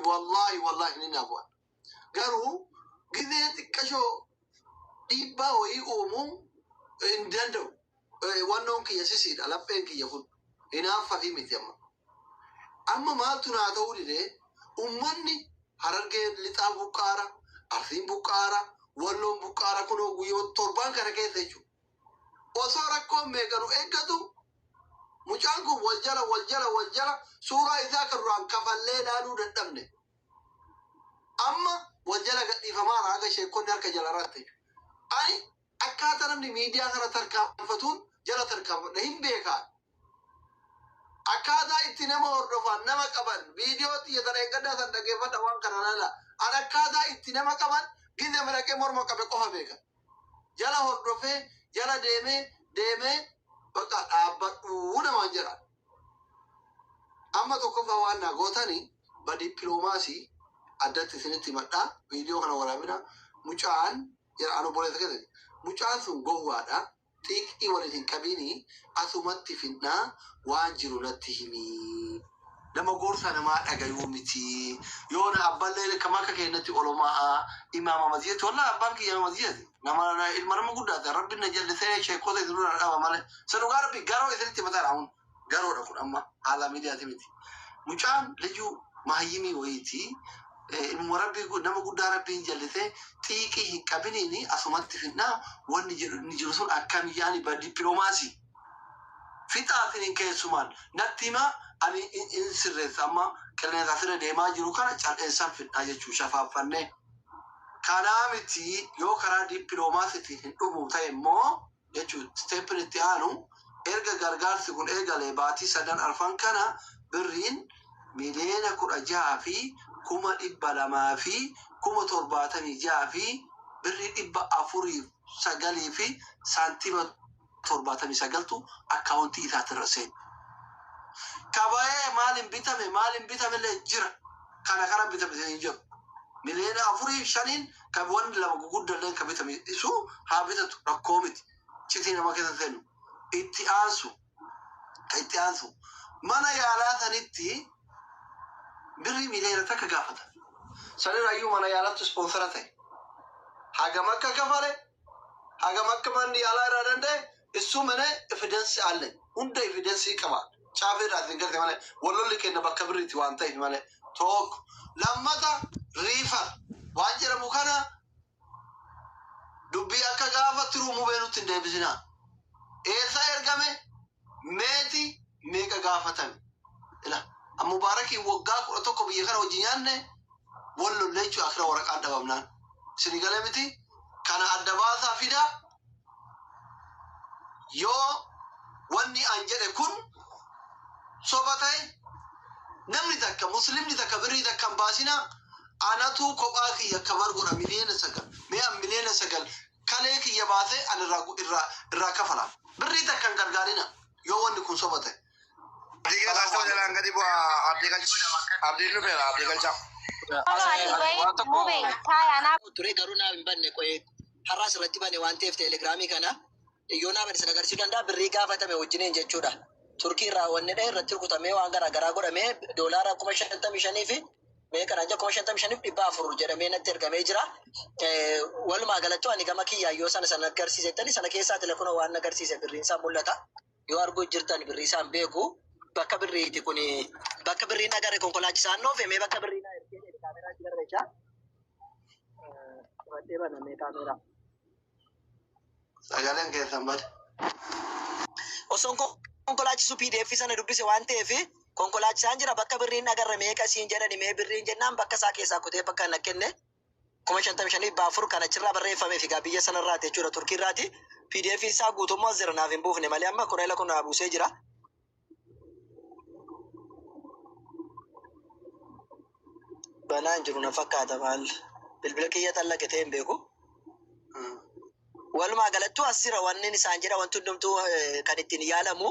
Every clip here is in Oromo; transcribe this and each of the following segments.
Wallaahi wallaahi hin hinaafu an. Garuu gizee xiqqashoo dhiibbaa wayii uumu hin danda'u. Wannoon kiyya sisiidha lapheen kiyya kun. Hinaaffafi miti amma. Amma maaltu naa ta'uu dide ummanni Harargee lixaa buqqaara, Arsiin buqqaara, Walloon buqqaara kunoo guyyoota torbaan kana keessa jechuudha. Osoo rakkoon meeqa nu eeggatu mucaan kun wal jala wal jala wal jala suuraa isaa kan duraan kafallee laaluu dadhabne. Amma wal jala gadhiifamaara haga sheekkonni harka jala ratte jechuudha. Ani akkaataa namni miidiyaa kana tarkaanfatuun jala tarkaanfadha hin beekaan. Akkaataa itti nama hordofan, nama qaban, viidiyoo tiyya ta dheengaddaa san dhageeffadha waan kana laala. An akkaataa itti nama qaban gizema dhaqee morma qabe qofa beeka. Jala hordofee, jala deemee, deemee bakka dhaabbadhuu namaan jedha. Amma tokkoffaa waan naa gootani ba dippiloomaasii addatti isinitti himadha. Viidiyoo kana waraabina. Mucaan jedha an obboleessa keessani. Mucaan sun gowwaadha. Xiiqii waliin hin qabiinii asumatti finnaa waan jiru natti himi. Nama gorsa namaa dhagayuu miti. Yoona abballee kama akka keennatti olomaa'a imaama masjidati wallahi abbaan kiyya imaama masjidati. Nama ilma nama guddaati. Rabbiin na jallisee sheekota isin dura na dhaba malee. Isa dhugaa rabbi garoo isinitti himataa kun garoodha kun amma haala miidiyaati miti. Mucaan lijuu mahayyimii wayiiti. Ilmuma rabbii nama guddaa rabbiin jallisee xiiqii hin qabiniini asumatti finnaa wanni jedhu inni jiru sun akkami yaani ba dippiloomaasii. Fixaa isiniin keessumaan natti himaa ani hin sirreessa amma qilleensa asirra deemaa jiru kana cal'eensan fidhaa jechuu shafaaffannee. Kanaa miti yoo karaa dippiloomaasiitiin hin dhumu ta'e immoo jechuun step'n itti aanu erga gargaarsi kun eegalee baatii sadan arfan kana birriin miliyoona 16 fi 200,000 fi 76,000 fi birrii 409 fi saantima 79tu akkaawuntii isaatirra seene. Ka ba'ee maaliin bitame maaliin bitamillee jira. Kana kana bitame hin jedhu. Miliyoona afurii shaniin kan wanni lama guguddallee ka bitame isu haa bitatu rakkoo miti. Citii nama keessa seenu. Itti aansu. Ka itti aansu. Mana yaalaa sanitti birrii miliyoona 1 gaafatan. Sanirraayyuu mana yaalatti ispoonsara ta'e. Hagam akka kafale hagam akka manni yaalaa irraa danda'e issuu malee evidence alle hunda evidence qaba caafii irraa isin garte malee wallolli kenna bakka birriiti waan ta'eef malee tokko lammata riifar waan jedhamu kana dubbii akka gaafa tiruu mubee nutti hin deebisinaa eessa ergame meeti meeqa gaafatame ila mubaarakiin waggaa 11 biyya kana hojii nyaanne wal lolle jechuudha akira waraqaan dhabamnaan isin galee miti kana adda baasaa fidaa yoo wanni an jedhe kun soba ta'e namni takka muslimni takka birrii takka hin baasinaa anatu kophaa kiyya kabar godha miliyoona 9 mee an miliyoona 9 kalee kiyya baasee an irraa irraa irraa kafala birrii takka hin gargaarina yoo wanni kun soba ta'e. Abdii keessaa jalaan gadi bu'aa abdii galchi. Abdiin dhufeera abdii galchaa. Waan tokko ture garuu naaf hin banne qo'ee har'aas irratti bane waan ta'eef teelegiraamii kana yoo naa bane sana agarsiisuu danda'a birrii gaafatame wajjiniin jechuudha. Turkii irraa wanni dha'e irratti rukutamee waan garaa garaa godhamee doolaara 55,000 fi meeqa naan jedha 55,400 jedhamee natti ergamee jira. Walumaa galattuu ani gama kiyyaa yoo sana sana agarsiisettani sana keessaa telefoona waan agarsiise birriin isaa mul'ata. Yoo arguu jirtan birrii isaan beeku bakka birriiti kuni bakka birriin agarre konkolaachisaan noofe mee bakka birrii naa ergee jedhe kaameraa si garreechaa. Qabadhee bana mee kaameraa. Sagaleen keessan bade. Osoon konkolaachisu PDF sana dubbise waan ta'eef konkolaachisaan jira bakka birriin agarre meeqa siin jedhani mee birriin jennaan bakka isaa keessaa kutee bakka na kenne 55,400 kan achirraa barreeffameef egaa biyya sanarraati jechuudha Turkiirraati. PDF isaa guutummaa as jira naaf hin buufne malee amma kureela kun naa buusee jira. Banaa hin jiru na fakkaata maal bilbila kiyya xallaqe ta'e hin beeku. Walumaa galattuu as jira wanni isaan jedha wanti hundumtuu kan ittiin yaalamu.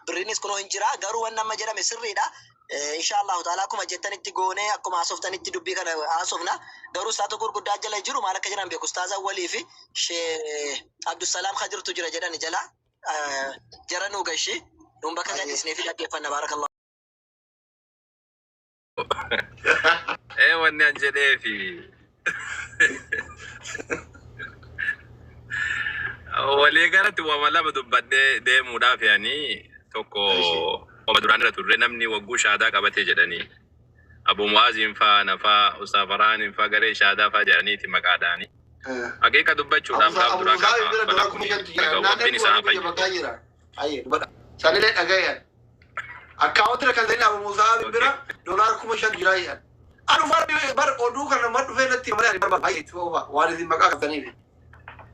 Birriinis kunoo hin jira garuu wanni amma jedhame sirriidha. Insha Allahu ta'ala akkuma jettanitti goonee akkuma haasoftanitti dubbii kana haasofna. Garuu ustaaza gurguddaa jala jiru maal akka jedhan beeku ustaaza Awwalii fi Shee Abdusalaam Kadirtu jira jedhani jala jara nuu gashi nuun bakka gadhiisnee fi dhaggeeffanna baarakallahu. Wanni an jedheefi walii galatti wama lama dubbadhee deemuudhaaf yaanii tokko wama duraan irra turre namni wagguu shaadaa qabatee jedhanii Abu Mu'aaziin faa nafaa Ustaaz Farhaaniin faa garee shaadaa faa jedhaniiti maqaadhaani. Haqiiqa dubbachuudhaaf Abu gaaf Abu duraa Musaabi gaafa bira balaa dura kun 5,000tu jira. dhaga'u Naan Rabbiin ergu isaa warri biyya fayyisu. bakkaa jira. Ayyee dubbadha. Sanillee dhagayan. Akkaawwanti kan ta'in Abu Musaabi bira doolaara 5,000 jira jedhan. Anu bar oduu kana ma dhufee natti malee ani barbaadu. Baay'ee itti fufa waan isin maqaa qabdaniif.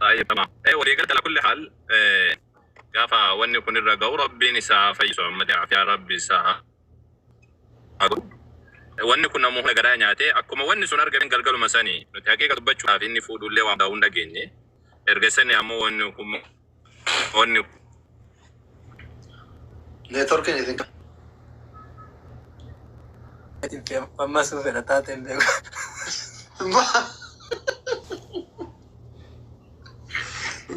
طيب تمام ايه وليقلت على كل حال إيه gaafa wanni kun irra ga'u Rabbiin isaa fayyisu amma yaa Rabbi isaa haa godhu. Wanni kun namoota garaa nyaate akkuma wanni sun argame galgaluma sanii nuti haqiiqa dubbachuudhaaf inni fuudhullee waan ta'uu hin dhageenye. Erga sanii ammoo wanni kun wanni Neetworkiin isin qaba. Amma sun fedha taate hin beeku. Ma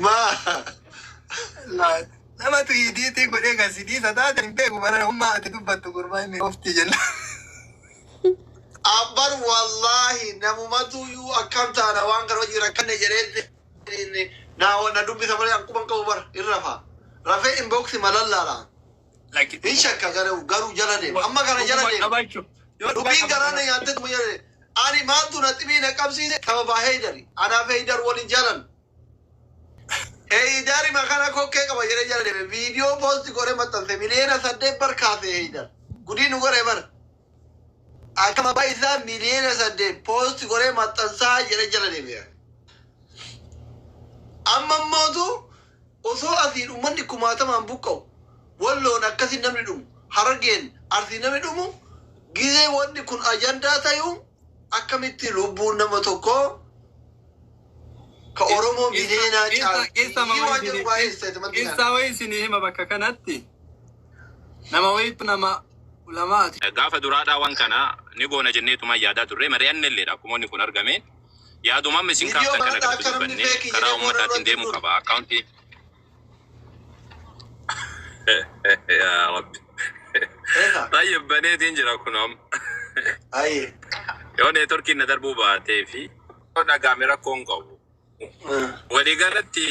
ma Namatu idiitii godhee kan si dhiisa taate hin beeku bara ummaa ati dubbattu gurbaa inni ofti jenna. Abbar wallahi namumatu iyyuu akkam taana waan kana hojii rakkanne jedhee naa na dubbisa malee akkuma qabu bar irra fa. Rafee inboxi malallaadha. Hin shakka garuu garuu jala deema. Amma kana jala deema. Dubbiin garaa na nyaattee tuma jala deema. Ani maaltu na xibii na qabsiise sababa Heydari. Anaaf Heydar waliin jalan. Heydari makana kokkee qaba jedhee jala deeme. Viidiyoo poosti godhee maxxanse 8 miliyoona bar kaase Heydar. Gudii nu godhee bar. Akkama abbaa isaa 8 miliyoona poosti godhee maxxansaa jedhee jala deeme. Amma immootu osoo asiin uummanni kumaatamaan buqqa'u Walloon akkasii namni dhumu Harargeen Arsii namni dhumu gizee wanni kun ajandaa ta'u akkamitti lubbuun nama tokkoo ka Oromoo miliyoonaa caalti waan jedhu baay'ee isteetimantii kana. Qissaa wayii isinii hima bakka kanatti. Nama wayiitu nama ulamaati. Gaafa duraadhaa waan kana ni goona jenneetuma yaadaa turre mari'anne illeedha akkuma wanni kun argame. Yaaduma amma isin Viidiyoo kaaftan kana kanarra kan akka namni dubbanne feekii karaa jedhee booda uummataatiin irratti deemuu godhu. qaba. Akkaawuntii. Yaa Rabbi. Eessa? Tayyib baneetiin jira kun amma. Ayyee. Yoo neetworkiin na darbuu baatee fi yoo dhagaame rakkoo hin qabu. Waliigalatti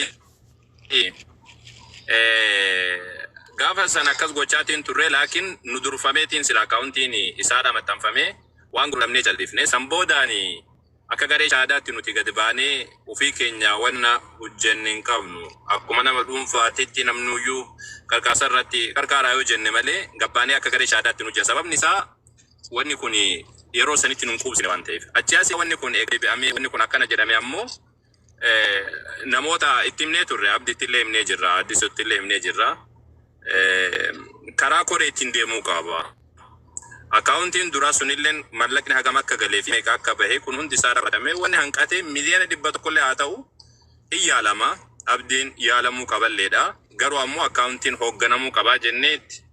gaafa sana akkas gochaatiin turre laakiin nu durfameetiin sila akkaawuntiin isaadha maxxanfamee waan gurguramnee callifne san boodaan akka garee shaadaatti nuti gadi baanee ofii keenya wanna hojjenne hin qabnu akkuma nama dhuunfaatitti namnuyyuu qarqaarsa irratti qarqaaraa yoo jenne malee gabbaanee akka garee shaadaatti nu hojjenna sababni isaa wanni kun yeroo sanitti nun quubsine waan ta'eef achi asii wanni kun eebi'amee wanni kun akkana jedhame ammoo namoota itti himnee turre Abditti illee himnee jirra Addisutti illee himnee jirra karaa koree ittiin deemuu qaba. Akkaawuntiin duraa sunillee mallaqni hagam akka galee fi meeqa akka bahe kun hundi isaa raawwatamee wanni hanqate 100 miliyoona illee haa ta'u hin yaalama Abdiin yaalamuu qaballeedha garuu ammoo akkaawuntiin hoogganamuu qabaa jenneetti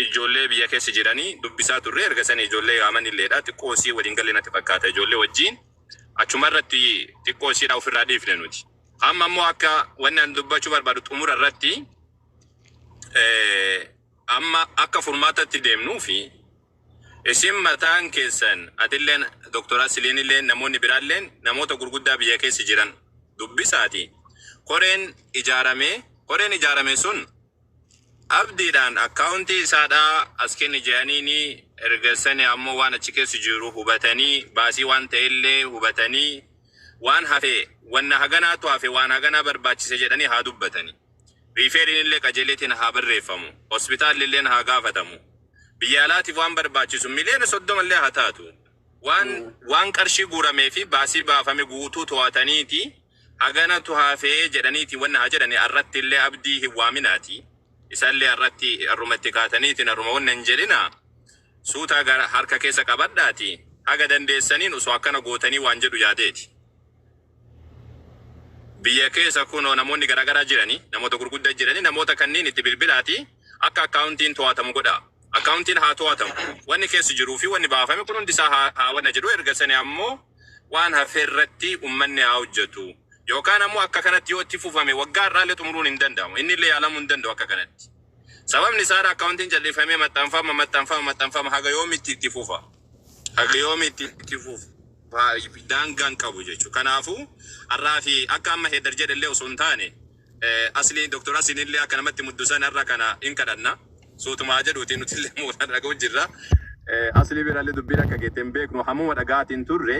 ijoollee biyya keessa jiranii dubbisaa turre erga sana ijoollee yaamanilleedha xiqqoo isii waliin galee natti fakkaata ijoollee wajjin achuma irratti xiqqoo isiidha ofirraa dhiifne nuti. Amma ammoo akka wanni ani dubbachuu barbaadu xumura irratti amma akka furmaatatti deemnuu fi isin mataan keessan atilleen Doktora Siliinilleen namoonni biraalleen namoota gurguddaa biyya keessa jiran dubbisaati. Koreen ijaarame sun Abdiidhaan akkaawuntii isaadhaa as kenni jedhaniini erga sani ammoo waan achi keessa jiru hubatanii baasii waan ta'ellee hubatanii waan hafe wanna haganaatu hafe waan haganaa barbaachise jedhanii haa dubbatani. Riifeeriin illee qajeeleetiin haa barreeffamu. Hospitaalli illee haa gaafatamu. Biyya alaatiif waan barbaachisu 30 miliyoona illee haa taatu. Waan qarshii guuramee fi baasii baafame guutuu to'ataniiti haganatu hafee jedhaniiti wanna haa jedhani arratti illee Abdii hin waaminaati. Isallee arratti arrumatti kaataniitiin arruma wanna hin jedhina. Suutaa gara harka keessa qabadhaati. Haga dandeessaniin osoo akkana gootanii waan jedhu yaadeeti. Biyya keessa kunoo namoonni garaagaraa jiranii, namoota gurguddaa jiranii, namoota kanneen itti bilbilaati akka akkaawuntiin to'atamu godha. Akkaawuntiin haa to'atamu. Wanni keessa jiruu fi wanni baafame kun hundi isaa haa wanna jedhu erga sani ammoo waan hafe irratti uummanni haa hojjetu. Yookaan ammoo akka kanatti yoo itti fufame waggaa irraallee xumuruun hin danda'amu. Inni illee yaalamuu hin danda'u akka kanatti. Sababni isaa akkaawuntiin jal'ifamee maxxanfama maxxanfama maxxanfama haga yoomitti itti fufa. Haga yoomiitti itti fufa daangaan qabu jechuudha. Kanaafuu har'aa fi akka amma Heedar jedhellee osoo hin taane asliin Doktor Asliin illee akka namatti muddusan har'a kana hin kadhanna. Suutumaa jedhuutiin nuti illee muudaan dhaga'u jirra. Aslii biraallee dubbiin akka geette hin beeknu, hammuma dhagaatiin turre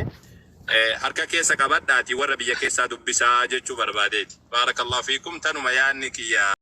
harka keessa qabadhaati warra biyya keessaa dubbisaa jechuu barbaadeeti. Baarakallahu fiikum, tanuma yaadni kiyya.